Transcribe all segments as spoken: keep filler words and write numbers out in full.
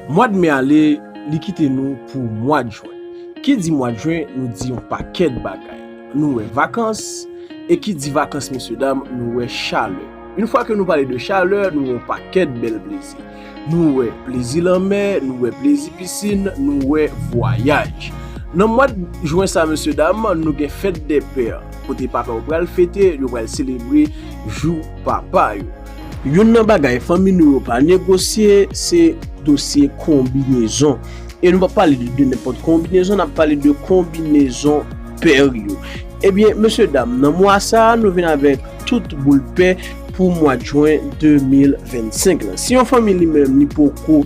Mwa d me ale, li kite nou pou mwa d jen. Ki di mwa d jen, nou di yon pakèt bagay. Nou wè vakans, e ki di vakans, mesye dam, nou wè chalè. Yon fwa ke nou pale de chalè, nou wè yon pakèt bèl plezi. Nou wè plezi lanmè, nou wè plezi pisin, nou wè vwayaj. Nan mwa d jen sa, mesye dam, nou gen fèt dè pè, kote papa yo pral fete, yo pral selebre jou papa yo. Youn nan bagay fanmi nou yo pa negosye, se dosye konbinezon. E nou p ap pale de, de nenpòt konbinezon, n ap pale de konbinezon pè yo. Ebyen, mesye dam, nan mwa sa a, nou vin avèk tout boul pè pou mwa d jen de mil vennsenk lan. Si yon fanmi li menm li poko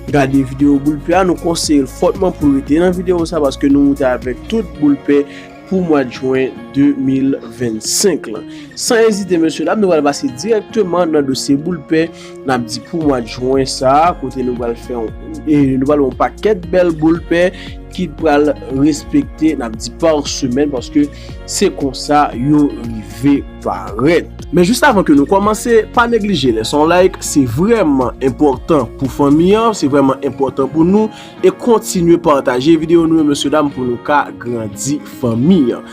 gade videyo boul pè a, nou konseye l fòtman pou l rete nan videyo sa, paske nou moute avèk tout boul pè pou mwa d jen de mil vennsenk lan. San ezite, mesye dam, nou pral pase dirèkteman nan dosye boul pè. N ap di pou mwa d jen sa a, kote nou pral fè yon, e, nou pral yon pakèt bèl boul pè ki pral respekte, n ap di pa semèn, paske se konsa yo rive parèt. Men jis avan ke nou kòmanse, pa neglije lèse yon like, se vrèman enpòtan pou fanmi an, se vrèman enpòtan pou nou, e kontinye pataje videyo nou yo, mesye dam, pou nou ka grandi fanmi an.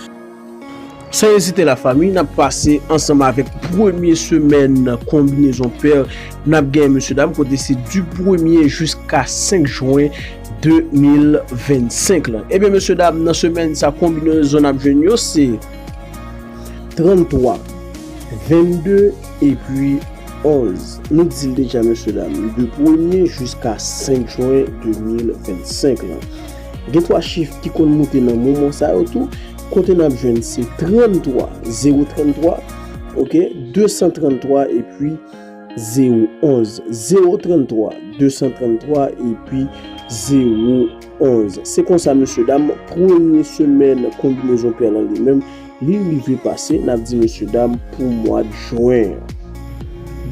San ezite, lafanmi, n ap pase ansanm avèk premye semèn konbinezon pè n ap genyen, mesye dam, kote se di premye jiska senk jen de mil vennsenk lan. Ebyen, mesye dam, nan semèn sa, konbinezon n ap jwenn yo se tranntwa, vennde epi onz. Nou di l deja, mesye dam, de premye jiska senk jen de mil vennsenk lan. Gen twa chif ki konn moute nan moman sa yo tou, kote n ap jwenn se tranntwa, zewo tranntwa, oke, de san tranntwa epi zewo onz. Zewo tranntwa, de san tranntwa epi zewo onz. Se konsa, mesye dam, premye semèn konbinezon pè lan li menm, li rive pase, n ap di mesye dam pou mwa d jen an.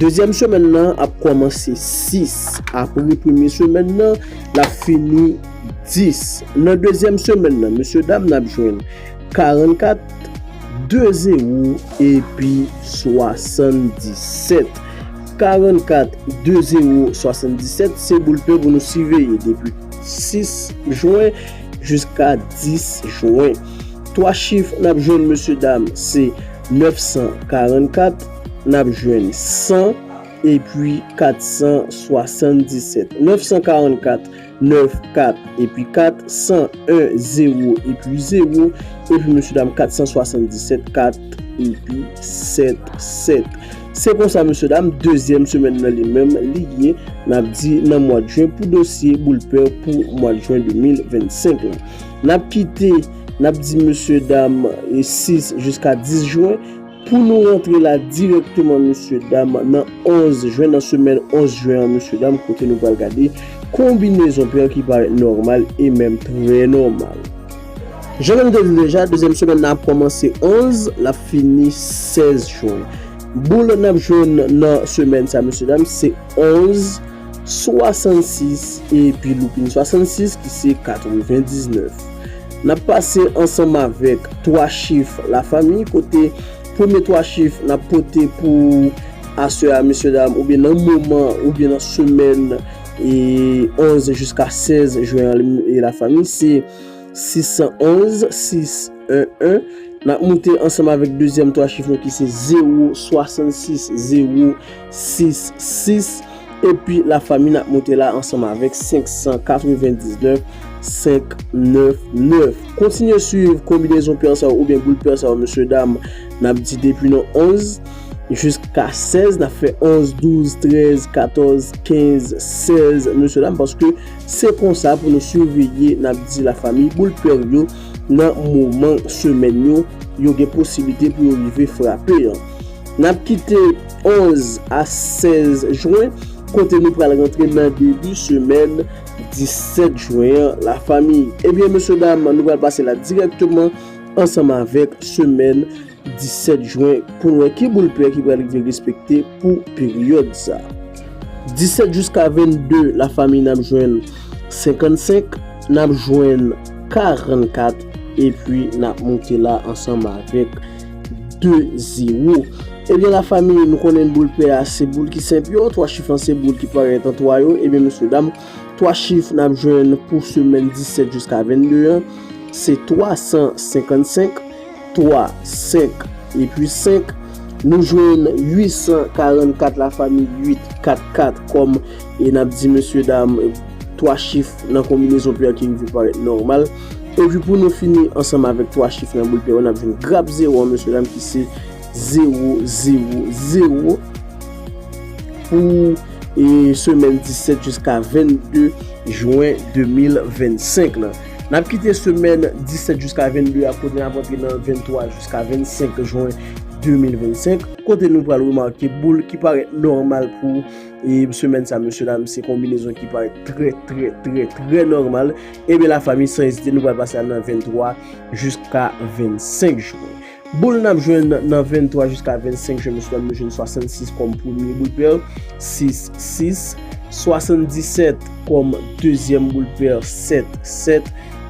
Dezyèm semèn nan ap kòmanse sis. Apre premye semèn nan, l ap fini dis. Nan dezyèm semèn nan, mesye dam, n ap jwenn karannkat, de zewo epi swasanndisèt. Karannkat, de zewo, swasanndisèt, se boul pè pou nou siveye depi sis jen jiska dis jen. Twa chif n ap jwenn, mesye dam, se nèf san karannkat, n ap jwenn san epi kat san swasanndisèt. Nèf san karannkat, nèf, kat epi kat, san, en, zewo epi zewo, epi mesye dam, kat san swasanndisèt, kat epi sèt, sèt. Se konsa, mesye dam, dezyèm semèn nan li menm, li ye, n ap di nan mwa d jen pou dosye boul pè pou mwa d jen de mil vennsenk lan. N ap kite, n ap di mesye dam, e sis jiska dis jen. Pou nou rantre la dirèkteman, mesye dam, nan onz jen, nan semèn onz jen an, mesye dam, kote nou pral gade konbinezon pè ki parèt nòmal e menm trè nòmal. Jan nou te di deja, dezyèm semèn nan ap kòmanse onz, l ap fini sèz jen. Boul n ap jwenn nan semèn sa, mesye dam, se onz, swasannsis epi loupin swasannsis ki se katrevendiznèf. N ap pase ansanm avèk twa chif lafanmi, kote premye twa chif n ap pote pou aswè a, mesye dam, oubyen nan moman, oubyen nan semèn, e onz jiska sèz jen an, e lafanmi, se sis san onz, sis, en, en. N ap moute ansanm avèk dezyèm twa chif nou ki se zewo, swasannsis, zewo, sis, sis. Epi lafanmi, n ap moute la ansanm avèk senk san katrevendiznèf, senk, nèf, nèf. Kontinye swiv konbinezon pè sa yo oubyen boul pè sa yo, mesye dam. N ap di depi nan onz jiska sèz, n ap fè onz, douz, trèz, katòz, kenz, sèz, mesye dam, paske se konsa pou nou siveye, n ap di lafanmi, boul pè yo nan moman semèn yo, yo gen posiblite pou yo rive frape an. N ap kite onz a sèz jen, kote nou pral rantre nan debi semèn disèt jen an, lafanmi. Ebyen, mesye dam, nou pral pase la dirèkteman ansanm avèk semèn disèt jen pou n wè ki boul pè ki pral rive respekte pou peryòd sa. Disèt jiska vennde, lafanmi, n ap jwenn senkannsenk, n ap jwenn karannkat, epi n ap moute la ansanm avèk de zewo. Ebyen, lafanmi, nou konnen boul pè a se boul ki senp yo, twa chif lan se boul ki parèt an twa yo. Ebyen, mesye dam, twa chif n ap jwenn pou semèn disèt jiska vennde an, se twa san senkannsenk, twa, senk, epi senk. Nou jwenn uit san karannkat, lafanmi, uit kat kat kòm, e n ap di, mesye dam, twa chif nan konbinezon pè ki rive parèt nòmal. Epi pou nou fini ansanm avèk twa chif nan boul pè yo, n ap jwenn grap zewo an, mesye dam, ki se zewo zewo zewo pou, e, semèn disèt jiska vennde jen de mil vennsenk lan. N ap kite semèn disèt jiska vennde a, kote n ap antre nan venntwa jiska vennsenk jen de mil vennsenk, kote nou pral remake boul ki parèt nòmal pou, e, semèn sa, mesye dam, se konbinezon ki parèt trè, trè, trè, trè nòmal. Ebyen, lafanmi, san ezite, nou pral pase al nan venntwa jiska vennsenk jen. Boul n ap jwenn nan venntwa jiska vennsenk jen, mesye dam, nou jwenn swasannsis kòm premye boul pè, sis sis, swasanndisèt kòm dezyèm boul pè, sèt sèt,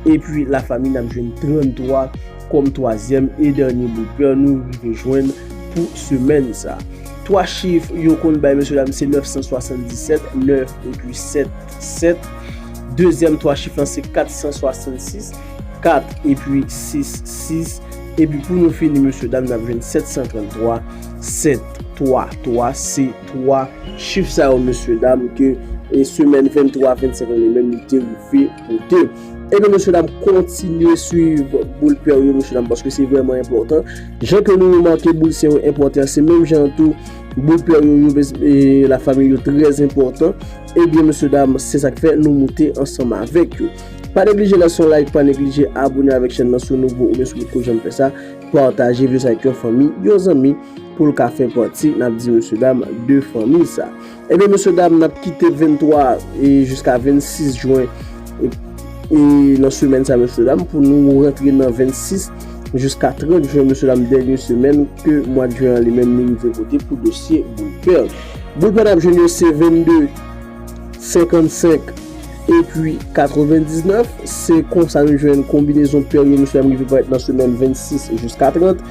epi lafanmi, n ap jwenn tranntwa kòm twazyèm e dènye boul pè nou rive jwenn pou semèn sa. Twa chif yo konn bay, mesye dam, se nèf san swasanndisèt, nèf epi sèt sèt. Dezyèm twa chif lan se kat san swasannsis, kat epi sis sis. Epi pou nou fini, mesye dam, n ap jwenn sèt san tranntwa, sèt twa twa. Se twa chif sa yo, mesye dam, ke, e, semèn venntwa vennsenk lan li menm li te rive pote. Ebyen, mesye dam, kontinye swiv boul pè yo, mesye dam, paske se vrèman enpòtan. Jan ke nou remake boul sè yo enpòtan, se menm jan tou boul pè yo, yo, e, lafanmi, yo trè enpòtan. Ebyen, mesye dam, se sa k fè nou moute ansanm avèk yo. Pa neglije lèse yon like, pa neglije abone avèk chèn nan si w nouvo oubyen si w potko janm fè sa. Pataje videyo sa avèk yon fanmi, yon zanmi, pou l ka fè pati, n ap di, mesye dam, de fanmi sa. Ebyen, mesye dam, n ap kite venntwa e jiska vennsis jen, e, e nan semèn sa, mesye dam, pou nou rantre nan vennsis jiska trant jen, mesye dam, dènye semèn ke mwa de jen an li menm li rive pote pou dosye boul pè. Boul pè n ap jwenn yo se vennde, senkannsenk epi katrevendiznèf. Se konsa nou jwenn konbinezon pè yo, mesye dam, rive parèt nan semèn vennsis jiska trant.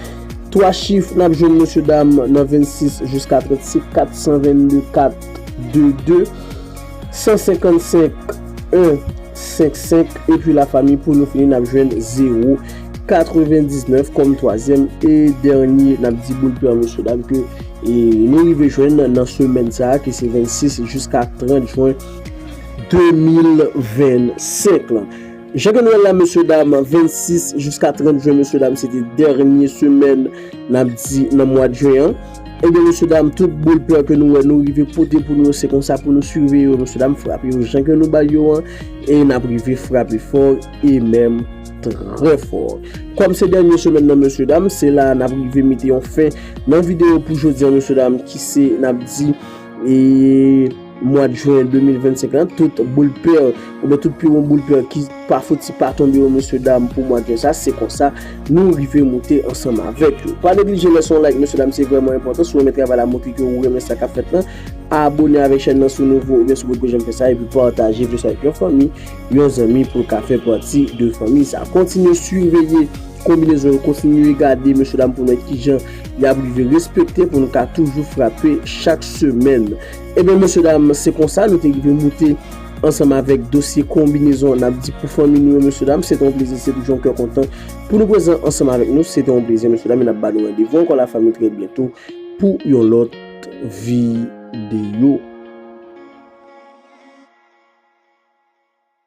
Twa chif n ap jwenn, mesye dam, nan vennsis jiska trant, se kat san vennde, kat de de, san senkannsenk, en senk senk, epi lafanmi, pou nou fini, n ap jwenn zewo katrevendiznèf kòm twazyèm e dènye, n ap di, boul pè, mesye dam, ke, e, nou rive jwenn nan semèn sa a, ki se vennsis jiska trant jen de mil vennsenk lan. Jan ke nou wè l la, mesye dam, vennsis jiska trant jen, mesye dam, se te dènye semèn, n ap di, nan mwa de jen an. Ebyen, mesye dam, tout boul pè ke nou wè nou rive pote pou nou yo, se konsa pou nou siveye yo, mesye dam, frape yo jan ke nou ba yo an, e n ap rive frape fò e menm trè fò. Kòm se dènye semèn nan, mesye dam, se la n ap rive mete yon fen nan videyo pou jodi an, mesye dam, ki se, n ap di, e, mwa de jen de mil vennsenk lan, tout boul pè, oubyen tout pi wo boul pè ki pa fouti pa tonbe yo, mesye dam, pou mwa de jen sa, se konsa nou rive moute ansanm avèk yo. Pa neglije lèse yon like, mesye dam, se vrèman enpòtan. Si w renmen travay la, montre ke ou renmen sa k ap fèt lan. Abone avèk chèn nan si w nouvo oubyen si w potko janm fè sa, epi pataje videyo sa avèk yon fanmi, yon zanmi pou l ka fè pati de fanmi sa. Kontinye siveye konbinezon yo, kontinye gade, mesye dam, pou nou wè kijan y ap rive respekte pou nou ka toujou frape chak semèn. Ebyen, mesye dam, se konsa nou te rive moute ansanm avèk dosye konbinezon, n ap di, pou fanmi nou yo, mesye dam, se te yon plezi, se toujou yon kè kontan pou nou prezan ansanm avèk nou, se te yon plezi, mesye dam, e n ap ba nou randevou ankò, lafanmi, trè byento pou yon lòt videyo.